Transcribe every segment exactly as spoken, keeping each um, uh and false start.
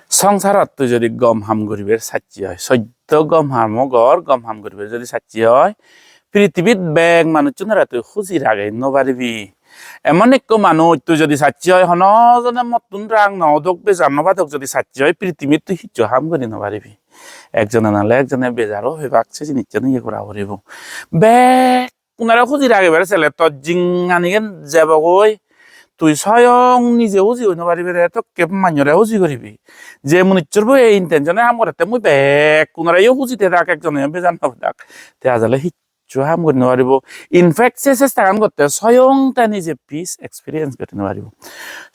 Songsarot tui jodi gom ham guribar sacche oi, soddo gom ham gor, gom ham guribar jodi sacche oi, prithibit bek manuchunore tui huji ragei no paribi. Emon ekko manuj tui jodi sacche oi, hono jone mottun rang no odok, bejar no padok jodi sacche oi, prithibit tui hissu ham guri no paribi. Ekjone nale ekjone bejaro pebak, se jinissan iye gora puribo. Bekkunore huji ragebar sele tor jinghanigan jebogoi, tui soyong nije huji oi no paribe de, tokke manjore huji guribi. Je munuchor bo ei intention-e ham gorette, mui bekkunoreyo huji thedak, ekjoneyo bejar no pedak, te ajole hissu ham guri no paribo. In fact, se chestagan gotte soyong te nije peace experience guri no paribo.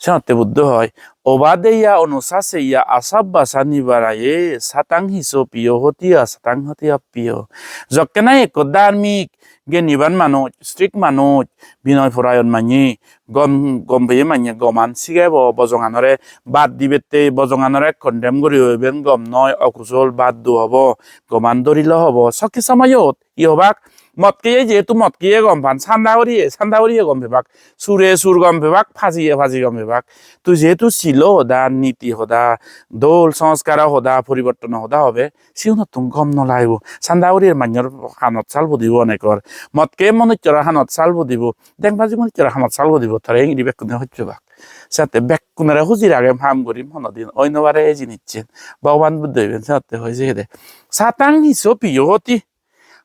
Senotte Buddho hoi, "Obadeya onusaseya asabbasa nibaraye, satang hi so piyo hoti, asatang hoti appiyo." Jokke nahi ekko dharmik, gyaniban manuj, strict manuj, binoy porayon manye, gom, gom peye manye goman sigebo, bojonganore bad dibette, bojonganore condemn guri, "O, iben gom noi, okusol, bad do obo, goman dorilo obo." Sokke somoyot hi obak? Mot heye, jehetu mot heye gom pan, sanda huriye, sanda huriye gom pebak, sure sur gom pebak, pajiye paji gom pebak. Tui jehetu silo hoda, niti hoda, dol sanskaro hoda, poribortono hoda hobe, siunottun gom no lagibo. Sanda huriye manjor hanot sal pudibo onekor. Mot heye manuchchor hanot sal pudibo, deng baji manuchchor hanot sal pudibo, tore ingiri bekkune hoj pebak. Sette bekkunore huji ragem ham gurim, honodin oi no pare ei jinissen. Bhogoban Buddho iben senotte hoi jeyede. Satang hi so piyo hoti.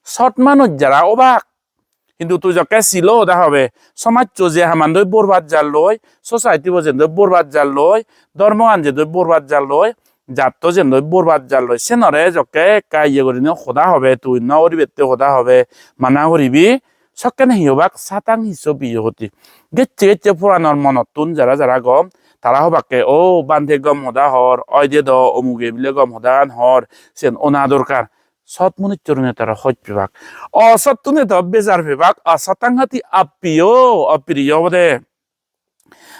Sot manuj jara obak, hintu tui jokke silo hoda hobe, somajcho je hamandoi borbat jalloi, society bo jendoi borbat jalloi, dhormogan jendoi borbat jalloi, jatto jendoi borbat jalloi, senore jokke ekka iye gurinei hoda hobe, tui no guribette hoda hobe, mana guribi, sokkene hi obak, satang hi so piyo hoti. Gecche gecche puranor monottun jara jara gom, tara hobakke, "O, bhante gom hoda hor, oide do omuge bile gom hodagan hor," siyen ona dorkar. Sot munuchchorune tara hoj pebak. Osottune do bejar pebak, asatang hoti appiyo, apriyo obode.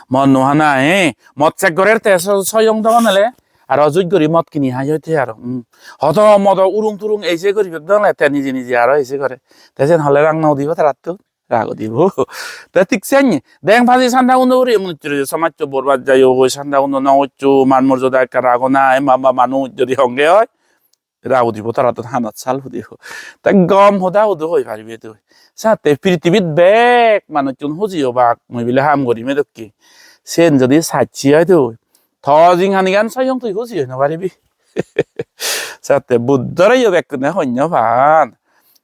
Mot no hana, eh? Mot sek gorer te so-, soyong dogan ole, aro juj guri mot kini hai oi te aro. Hmm. Hodo modo urung turung ei se guribak dogan ole te nije nije aro ei se gore. Te sen hole rang no udibo tarattun, rag udibo. Te thik sen, deng paji sanda gundo guri munuchchore somajcho borbat jayo, hoi sanda gundo no goccho, man morjoda ekka rago na, em baba manuj jodi honge oi, rag udibo, tarattun hanot sal pudibo. Te gom hoda hudu hoi paribe tui? Sette prithibit bek manuchchun huji obak, mui bile ham gurim edokke. Sen jodi sacche oi tui, to jinghanigan soyong tui huji oi no paribi. Sette Buddhoreyo bekkune hoi no pan.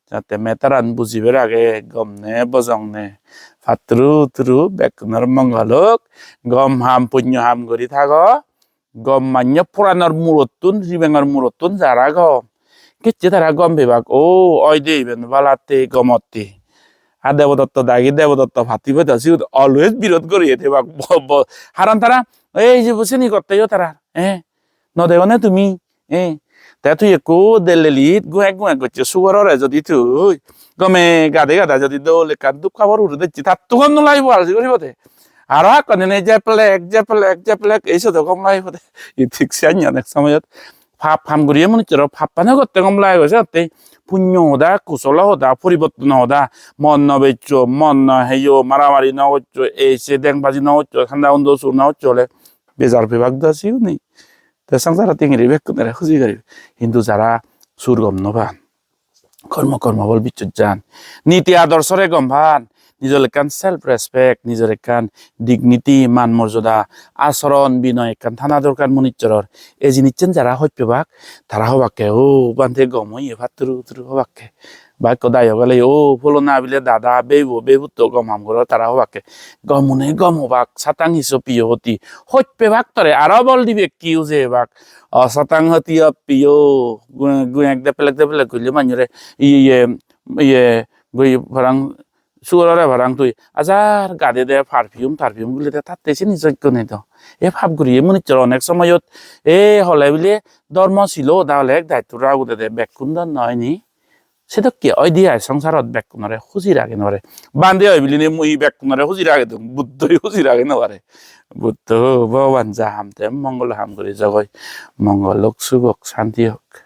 Sette metaran bujibar age, gom ne bojong ne. Patturu turu bekkunor mongol ok. Gom ham punyo ham guri thago. Gom manye puranor murottun, ribengor murottun jara gom. Gecche tara gom pebak, "O, oide iben balatte, gomotte." A Debodotto dagi, Debodotto patti boido, siut always birod goriye thebak. Bo-, bo-, haron tara, ei je bo seni gotteyo tara, eh? No degone tumi, eh? Te tui ekku delelit guek guek gocche sugorore jodi tui gome gade gade jodi dol ekkan dup habor uri decche, tattun gom no lagibo, alsi guribo de. Aro hakkon ene jeplek, jeplek, jeplek, ei sodo gom lagibo de. I thik siyan onek somoyot pap ham guriye manuchchoro pappano gotte gom lagibo, senotte punyo hoda, kusolo hoda, poribortono hoda, mon no bechcho, mon no heyo, maramari no goccho, ei se deng baji no goccho, sanda gundo sur no goccho ole bejar pebak do siyuni. Te songsarot ingiri bekkunore huji guribe. Hintu jara sur gom no pan, kormo, kormo bol bichchot jan, niti adorsore gom pan, nijor ekkan self respect, nijor ekkan dignity, man morjoda, asoron binoy ekkan thana dorkar munuchchoror. Ei jinissen jara hoj pebak, tara hobakke, "O, bhante gom oye, patturu turu," hobakke. Ba ekko dayok ole, "O, pholona bile dada, beibo, beibutto gom ham goror," tara hobakke. Gomune gom obak, satang hi so piyo hoti. Hoj pebak tore, aro bol dibek ki uje ebak. "Asatang hoti appiyo," gu-, guek deplek deplek gurile manjore, iye, iye, iye, goi parang, sugorore parang tui ajar gade de perfume, perfume gule de, tatte sini joggo nei do. E pap guriye munuchchor onek somoyot, e hole bile dhormo silo hoda hole ek daitto rag ude de, bekkun do noi ni. Sedokke oide ai songsarot bekkunore huji rage no pare. Bhante oi biline mui bekkunore huji rage dong, Buddhoi huji rage no pare. Buddho Bhogoban ja ham te mongol ham guri jagoi. Mongol ok, suk ok, santi ok.